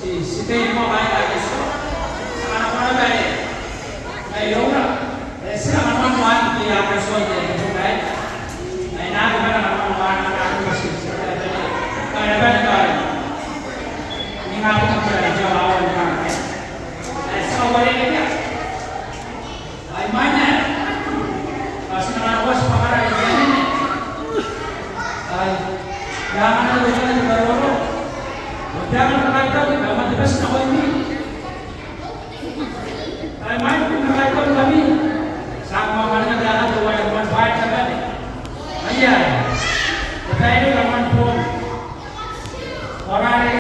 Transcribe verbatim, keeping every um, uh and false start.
Ti, ti tei moa bwa e aki tia. Ti a kanakoa naba are mai iroura. E, ti a kanakoa moa bwa e aki tia te bukai. Ai nako bwa e kanakoa moa bwa e aki tia. Ai naba ni kai. Ninga buka buka ni jawa awan kanga. E, ti a uarereke. Ai mwaina, bwa ti na nako ti bwakara i Tiaina. Ai, I a manga nako i Tiaina ni maroro. Ao ti a manga kaitau, ti a manga tibwa ti nako i Tiaina. Ai mwaina ti na kaitau ngkami. Ti a manga nako ti a nako, ti a manga nako. Aia, e bae ni